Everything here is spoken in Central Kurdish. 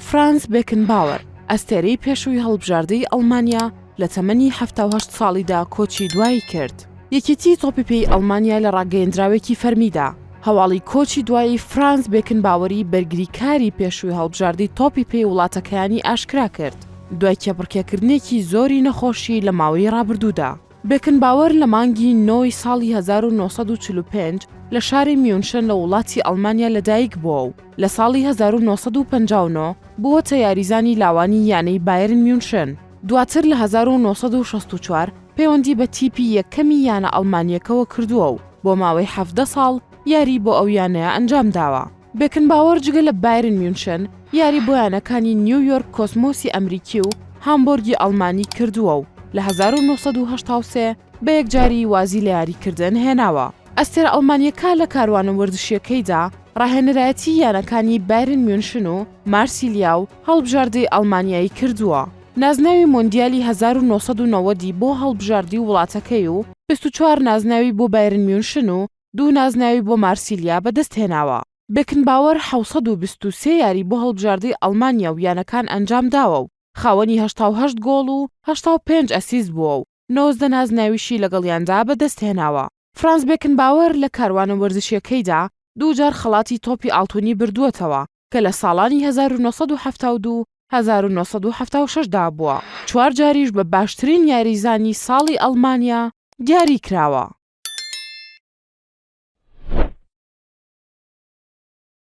فرانز بێکنباوەر، ئەستێرەی پێشووی هەڵبژاردەی ئەڵمانیا لە تەمەنی 78 ساڵیدا کۆچی دوایی کرد. یەکێتیی تۆپی پێی ئەڵمانیا لە ڕاگەیەندراوێکی فەرمیدا، هەواڵی کۆچی دوایی فرانز بێکنباوەری بەرگریکاری پێشووی هەڵبژاردەی تۆپی پێی وڵاتەکەیانی ئاشکرا کرد، دوای کێبڕکێکردنێکی زۆری نەخۆشی لە ماوەی ڕابردوودا. بێکنباوەر لە مانگی نۆ ی ساڵی 1945 لە شاری میونشن لە وڵاتی ئەڵمانیا لەدایک بووە و لە ساڵی 1959 بووەتە یاریزانی لاوانی یانەی بایرن میونشن. دواتر لە 1964 پەیوەندی بە تیپی یەکەمی یانە ئەڵمانییەکەوە کردووە و بۆ ماوەی 17 ساڵ یاری بۆ ئەو یانەیە ئەنجامداوە. بێکنباوەر جگە لە بایرن میونشن یاری بۆ یانەکانی نیویۆرک کۆسمۆسی ئەمریکی و هامبۆرگی ئەڵمانی کردووە و لە 1983 بە یەکجاری وازی لە یاریکردن هێناوە. ئەستێرە ئەڵمانییەکە لە کاروانە وەرزشییەکەیدا ڕاهێنەرایەتی یانەکانی بایرن میونشن و مارسیلیا و هەڵبژاردەی ئەڵمانیای کردووە. نازناوی مۆندیالی 1990 ی بۆ هەڵبژاردی وڵاتەکەی و 24 نازناوی بۆ بایرن میونشن و دوو نازناوی بۆ مارسیلیا بەدەستهێناوە. بێکنباوەر 723 یاری بۆ هەڵبژاردەی ئەڵمانیا و یانەکان ئەنجامداوە و خاوەنی 88 گۆڵ و 85 ئەسیست بووە و 19 نازناویشی لەگەڵیاندا بەدەستهێناوە. فرانز بێکنباوەر لە کاروانە وەرزشییەکەیدا دووجار خەڵاتی تۆپی ئاڵتونی بردووەتەوە کە لە ساڵانی 1972 1976 دا بووە، چوار جاریش بە باشترین یاریزانی ساڵی ئەڵمانیا دیاریکراوە.